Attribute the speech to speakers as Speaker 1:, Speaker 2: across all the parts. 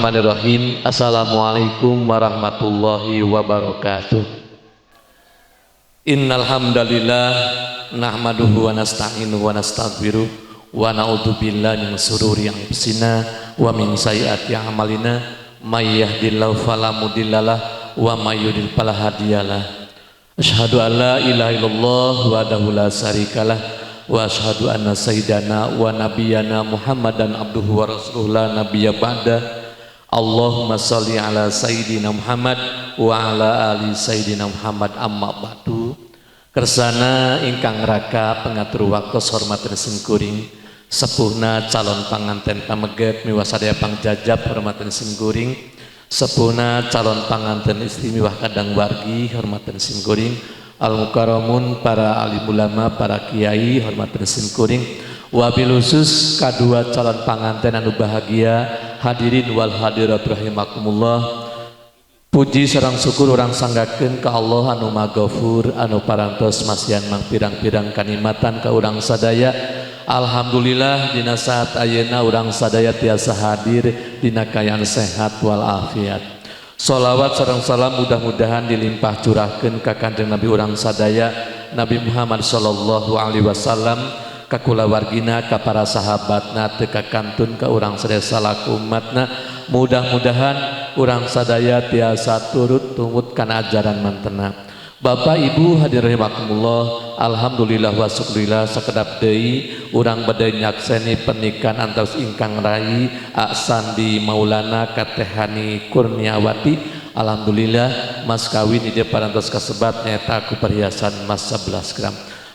Speaker 1: Bismillahirrahmanirrahim. Assalamualaikum warahmatullahi wabarakatuh. Innal hamdalillah nahmaduhu wa nasta'inuhu wa nastaghfiruh wa na'udzu billahi min syururi anfusina wa min sayyiati a'malina may yahdihillahu fala mudhillalah wa may yudlil fala hadiyalah. Asyhadu an la ilaha illallah wahdahu la syarikalah wa asyhadu anna sayyidana wa nabiyyana Muhammadan abduhu wa rasuluhu la nabiyya ba'da. Allahumma sholli ala sayyidina Muhammad wa ala ali sayyidina Muhammad, amma ba'du. Kersana ingkang raka pengatur waktos, hormaten simkuring. Sepuhna calon panganten pameget miwah sadaya pangjajab, hormaten simkuring. Sepuhna calon panganten istri miwah kadang wargi, hormaten simkuring. Al mukarramun, para alim ulama, para kiai, hormaten simkuring. Wabil khusus kadua calon panganten anu bahagia, hadirin wal hadirat rahimakumullah. Puji sareng syukur urang sanggakeun ka Allah anu Maha Gafur, anu parantos masihan mangpirang-pirang kanikmatan ka urang sadaya. Alhamdulillah, dina saat ayeuna urang sadaya tiasa hadir dina kaayaan sehat walafiat. Salawat sareng salam mudah-mudahan dilimpah curahkeun ka Kanjeng Nabi urang sadaya, Nabi Muhammad sallallahu alaihi wasallam, ka kulawargina, ka para sahabatna, teu kantun ka urang sadaya salaku umatna. Mudah-mudahan urang sadaya tiasa turut tumut kana ajaran mantena. Bapak Ibu hadirin rahimakumullah, alhamdulillah wa syukurillah, sakedap deui urang bade nyakseni pernikahan antaros ingkang rai Sandi Maulana ka Teh Hani Kurniawati. Alhamdulillah, mas kawin di parantos kasebat nyaeta ku perhiasan emas 11 gram.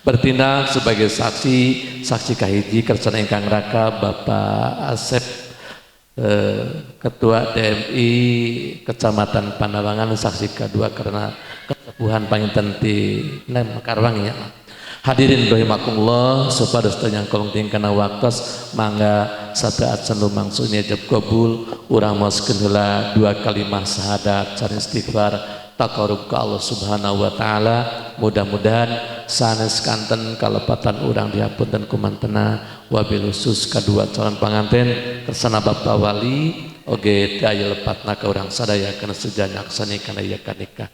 Speaker 1: Bertindak sebagai saksi, saksi kahiji kersana ingkang raka Bapak Asep, Ketua DMI Kecamatan Panawangan, saksi kedua karena kesepuhan panginten ti Nem Mekarwangi ya. Hadirin rahimakumullah, supados teu nyangkong kana waktos, mangga sateuacan lumangsung ijab kabul, urang maoskeun heula dua kalimat syahadat sareng istighfar, taqarrub ka Allah Subhanahu wa taala. Mudah-mudahan sanes kanten kalepatan urang dihapunten ku mantena, wabil khusus kadua calon panganten. Kersana Bapak Wali oge teu aya lepatna ka urang sadaya kana seja nyakseni kana ieu nikah.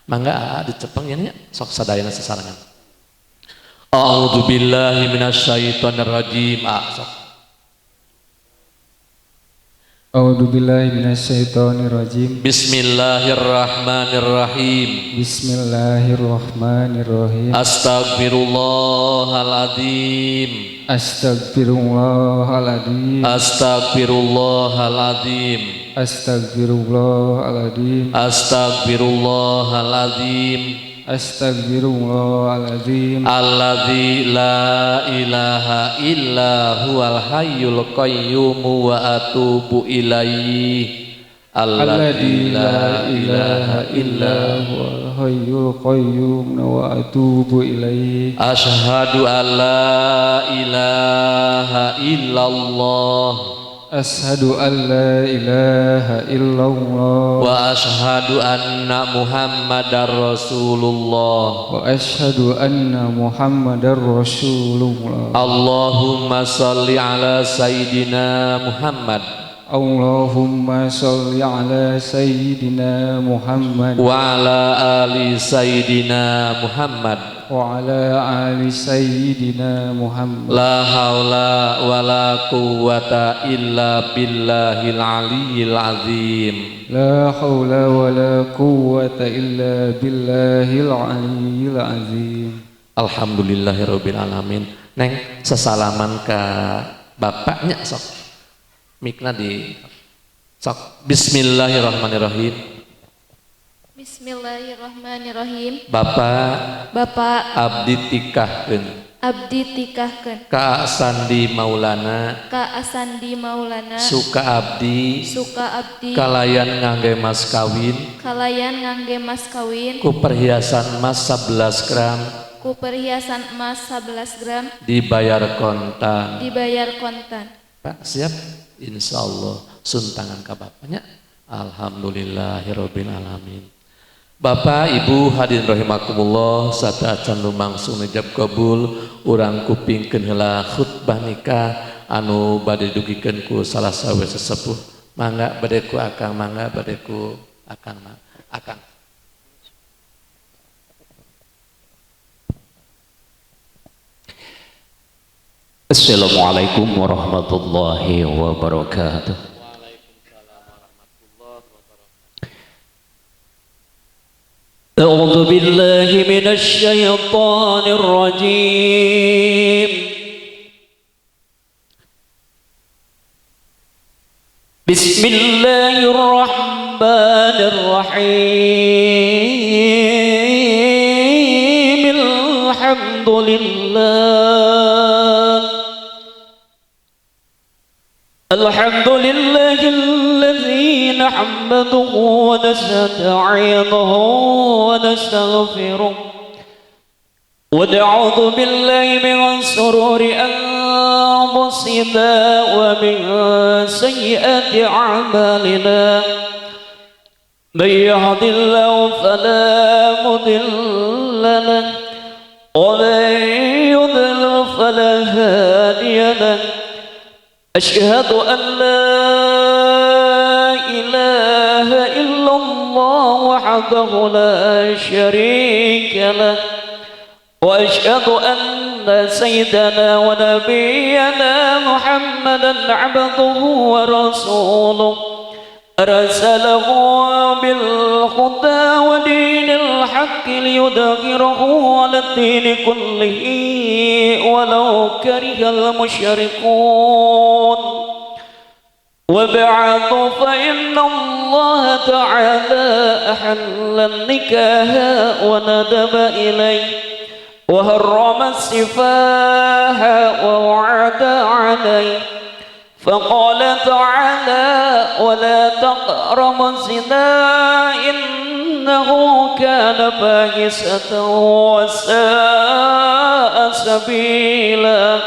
Speaker 1: Mangga dicepeng nya, sok sadayana sasarengan. A'udzu billahi minasyaitonir rajim. Ah, sok.
Speaker 2: A'udzu billahi minasyaitonir rajim.
Speaker 1: Bismillahirrahmanirrahim.
Speaker 2: Bismillahirrahmanirrahim.
Speaker 1: Astagfirullahaladzim.
Speaker 2: Astagfirullahaladzim.
Speaker 1: Astagfirullahaladzim.
Speaker 2: Astagfirullahaladzim.
Speaker 1: Astagfirullahaladzim.
Speaker 2: Astagfirullahaladzim.
Speaker 1: Alladzi la ilaha illa huwal hayyul qayyum wa atubu ilaihi.
Speaker 2: Alladzi la ilaha illa huwal hayyul qayyum wa atubu ilaihi.
Speaker 1: Asyhadu an la ilaha illallah.
Speaker 2: Asyhadu an la ilaha illallah.
Speaker 1: Wa asyhadu anna Muhammadar Rasulullah.
Speaker 2: Wa asyhadu anna Muhammadar Rasulullah.
Speaker 1: Allahumma shalli ala sayyidina Muhammad.
Speaker 2: Allahumma shalli ala sayyidina Muhammad.
Speaker 1: Wa ala ali sayyidina Muhammad.
Speaker 2: Wa ala ali sayyidina Muhammad.
Speaker 1: La haula wa la quwwata illa billahil aliyyil azim.
Speaker 2: La haula wa la quwwata illa billahil aliyyil azim.
Speaker 1: Alhamdulillahirabbil alamin. Neng, sesalaman ke bapaknya, sok. Mikna di sok. Bismillahirrahmanirrahim.
Speaker 3: Bismillahirrahmanirrahim.
Speaker 1: Bapak.
Speaker 3: Bapak.
Speaker 1: Abdi tikahkeun.
Speaker 3: Abdi tikahkeun.
Speaker 1: Ka Sandi Maulana.
Speaker 3: Ka Sandi Maulana.
Speaker 1: Suka abdi.
Speaker 3: Suka abdi.
Speaker 1: Kalayan ngangge mas kawin.
Speaker 3: Kalayan ngangge mas kawin.
Speaker 1: Ku perhiasan emas 11 gram.
Speaker 3: Ku perhiasan emas 11 gram.
Speaker 1: Dibayar kontan.
Speaker 3: Dibayar kontan.
Speaker 1: Pak, siap? Insya Allah suntangan ka bapaknya. Alhamdulillahirabbil alamin. Bapak Ibu hadirin rahimakumullah, sateuacan lumangsung ijab kabul, urang kupingkeun heula khutbah nikah anu bade dugikeun ku salah sawe sesepuh. Mangga bade ku akang, mangga bade ku akang, akang.
Speaker 4: Assalamualaikum warahmatullahi wabarakatuh.
Speaker 1: Waalaikumsalam warahmatullahi wabarakatuh.
Speaker 4: A'udzu billahi minasy syaithanir rajim. Bismillahirrahmanirrahim. Alhamdulillah. Alhamdulillahilladzi nahmaduhu wa nasta'inuhu wa nastaghfiruh wa na'udzu billahi min shururi anfusina wa min sayyiati a'malina. Man yahdihillahu fala mudilla lahu wa man yudlil fala hadiya lahu. Ashhadu an la ilaha illallah wahdahu la syarika lah wa ashhadu anna sayyidana wa nabiyyana Muhammadan abduhu wa rasuluh arsalahu bil huda wa dinil haqqi liyudhhirahu 'ala ad-dini kullihi walau karihal musyrikun. Wa ba'du fa inna Allah ta'ala ahalla an-nikaha wa nadaba ilayhi wa harrama as-sifaha wa wa'ada 'alayhi. فقال تعالى ولا تقربوا الزنا إنه كان فاحشة وساء سبيلا.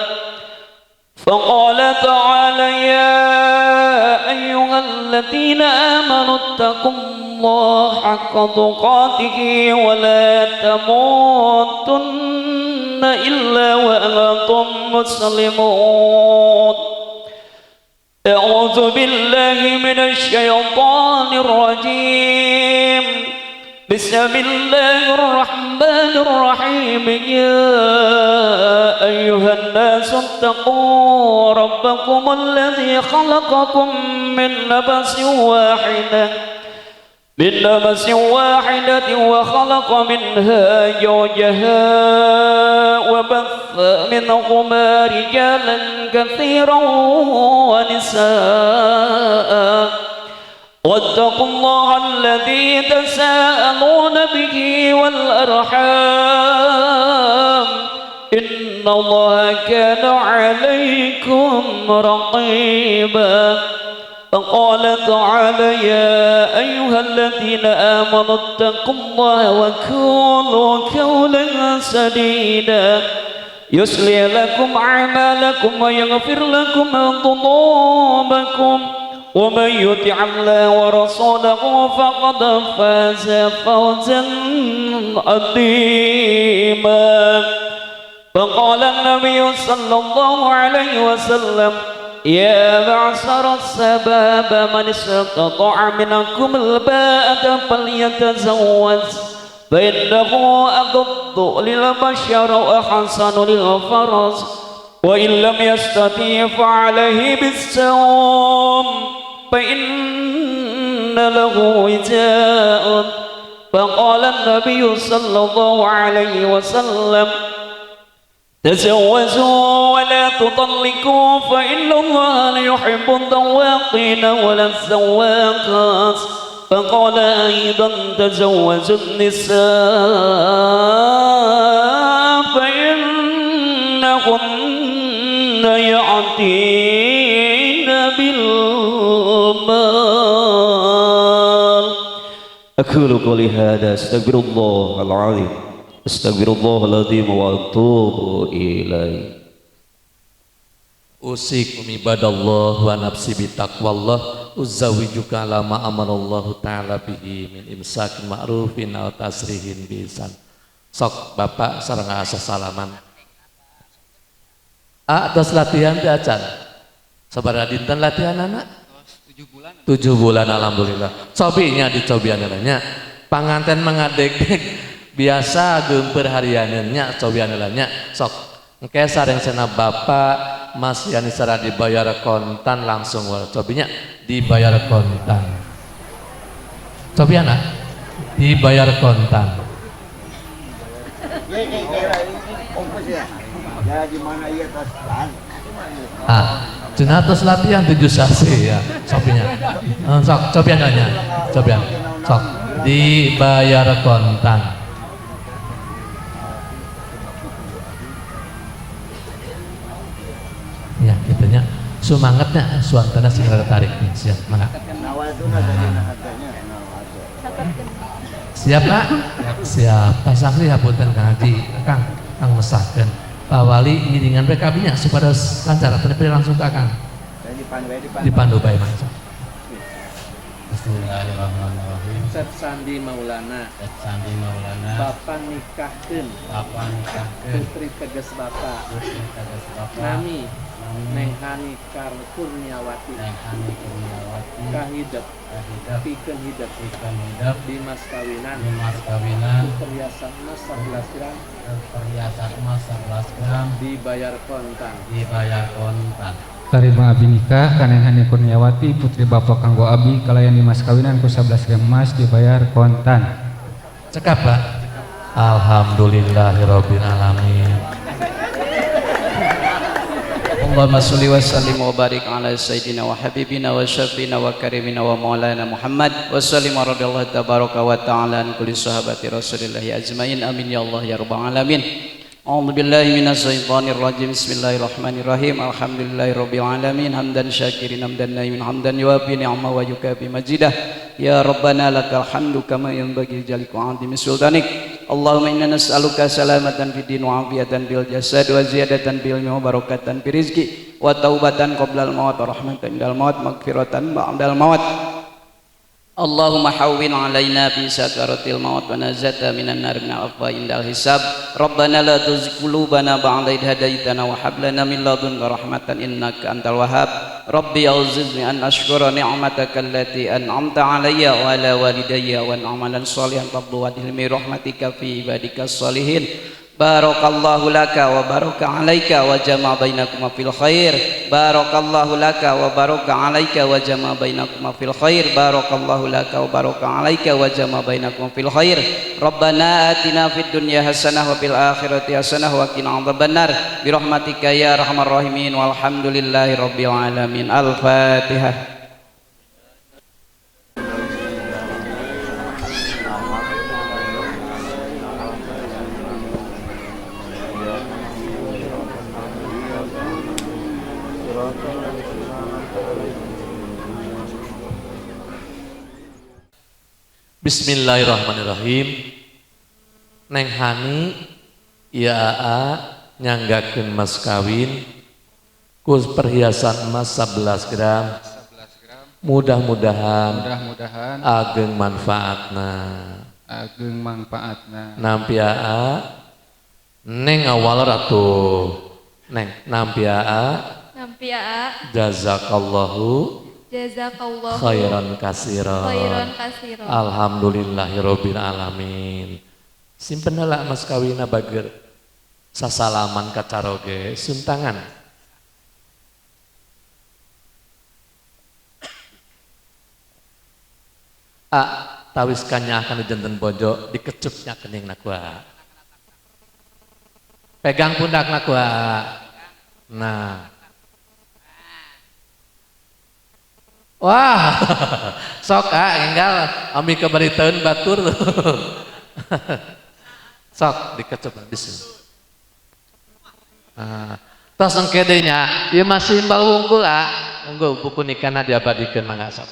Speaker 4: فقال تعالى يا أيها الذين آمنوا اتقوا الله حق تقاته ولا تموتن إلا وأنتم مسلمون. أعوذ بالله من الشيطان الرجيم. بسم الله الرحمن الرحيم. يا أيها الناس اتقوا ربكم الذي خلقكم من نفس واحدة وخلق منها زوجها وبث منهما رجالا كثيرا ونساء واتقوا الله الذي تساءلون به والأرحام إن الله كان عليكم رقيبا. فقال تعالى يا أيها الذين آمنوا اتقوا الله وقولوا قولا سديدا يصلح لكم أعمالكم ويغفر لكم ذنوبكم ومن يطع الله ورسوله فقد فاز فوزا عظيما. فقال النبي صلى الله عليه وسلم يا معشر الشباب من استطاع منكم الباءة فليتزوج فإنه أغض للبشر وأحسن للفرج وإن لم يستطيع فعليه بالصوم فإن له وجاء. فقال النبي صلى الله عليه وسلم تزوجوا ولا تطلقوا فإن الله لا يحب الذواقين ولا الزواقات. فقال أيضا تزوجوا النساء فإنهن يأتين بالمال. أقول قولي هذا أستغفر الله العظيم أستغفر الله العظيم وأتوب إليه.
Speaker 1: Usikum ibadallah wa nafsi bitaqwallah uzawijuka ala ma amarallahu ta'ala bihi min imsakin ma'rufin aw tasrihin bisan. Sok bapak sareng asa salaman. Atos latihan teh acan. Sabaraha dinten latihan anak?
Speaker 2: 7 bulan.
Speaker 1: 7 bulan alhamdulillah. Cobinya dicobian nya. Panganten mengadeg biasa geumpeur harianeun nya cobian nya. Sok engke sareng sena bapak Mas Yani secara dibayar kontan langsung wae cobinya dibayar kontan. Cobian ah dibayar kontan. Ah, cenah tos latihan 7 sasi ya cobinya. Sok cobian nya. Cobian. Sok dibayar kontan. Ya, gitunya. Semangatnya suantana sing rada tarik nih, siap mangga. Siap Pak? Siap. Pak Saksi hapunten Kang Haji, Kang, Kang mesahkeun. Pak Wali ngiringan PKB nya supaya lancar, tapi langsung ke Kang. Dipandu bae mangga.
Speaker 5: Bismillahirrahmanirrahim.
Speaker 6: Sep Sandi Maulana.
Speaker 5: Sep Sandi Maulana.
Speaker 6: Bapak nikahkeun.
Speaker 5: Bapak nikahkeun.
Speaker 6: Putri tegas bapak.
Speaker 5: Putri tegas bapak.
Speaker 6: Nami. Neng Hani Kurniawati.
Speaker 5: Neng Hani Kurniawati.
Speaker 6: Kahidep.
Speaker 5: Kahidep.
Speaker 6: Pikeun hidep.
Speaker 5: Pikeun hidep.
Speaker 6: Di mas kawinan.
Speaker 5: Di mas kawinan.
Speaker 6: Perhiasan emas 11 gram.
Speaker 5: Perhiasan emas 11 gram.
Speaker 6: Dibayar kontan.
Speaker 5: Dibayar kontan.
Speaker 2: Tarima abi nikah ka Neng Hani Kurniawati putri bapak kanggo abi kalayan di mas kawinan ku 11 gram emas dibayar kontan.
Speaker 1: Cekap Pak. Alhamdulillahirabbil alamin.
Speaker 4: Allahumma sholli wa sallim wa barik ala sayyidina wa habibina wa syafiina wa karimina wa maulana Muhammad wa sallim wa radhiyallahu tabaraka wa ta'ala an kulli sahabati rasulillahi ajmain amin ya Allah ya rabbal alamin. A'udzu billahi minasyaitonir rajim. Bismillahirrahmanirrahim. Alhamdulillahirabbil alamin hamdan syakirin hamdan naimin hamdan yuafi ni'ama wa yukafi majidah. Ya Rabbana lakal hamdu kama yanbaghi li jalali 'azimi sultanik. Allahumma inna nas'aluka salamatan fid din wa 'afiyatan fil jasad wa ziyadatan fil ilmi wa barakatan fil rizqi wa taubatan qoblal maut wa rahmatan indal maut maghfiratan ba'dal maut. Allahumma hawwin alaina fi sakaratil maut wa nazata minan nar min afwa indal hisab. Rabbana la tuzigh qulubana ba'da idh hadaitana wa hab lana min ladunka rahmatan innaka antal wahhab. Rabbi auzi'ni an ashkura ni'mataka allati an'amta alayya wa ala walidayya wa an a'malan sholihan tardhu wa adkhilni rahmatika fi ibadikas sholihin. Barakallahu laka wa baraka alaika wa jama'a bainakuma fil khair. Barakallahu laka wa baraka alaika wa jama'a bainakuma fil khair. Barakallahu laka wa baraka alaika wa jama'a bainakuma fil khair. Rabbana atina fid dunya hasanah wa fil akhirati hasanah wa qina adzabannar. Bi rahmatika ya arhamar rahimin. Walhamdulillahi rabbil alamin. Al-Fatihah.
Speaker 1: Bismillahirrahmanirrahim. Neng Hani ya aa nyanggakeun mas kawin ku perhiasan emas 11 gram. Mudah-mudahan ageng manfaatna.
Speaker 2: Ageng manfaatna.
Speaker 1: Nampi aa neng awal ratu. Neng nampi aa.
Speaker 3: Nampi aa.
Speaker 1: Jazakallahu
Speaker 3: Jazakallahu
Speaker 1: khairan katsiran.
Speaker 3: Khairan katsiran.
Speaker 1: Alhamdulillahirabbil alamin. Simpen heula mas kawina bager. Sasalaman ka caroge suntangan. A tawis kanyaahkan janten bojo dikecupnya keningna ku. Pegang pundakna ku. Nah. Wah, sok ah enggal ami kabaritaeun batur. Sok dikecup bismillah. Nah, tos engke deui nya, ieu masih imbal wungkul ah. Monggo buku nikahna diabadikeun mangga sok.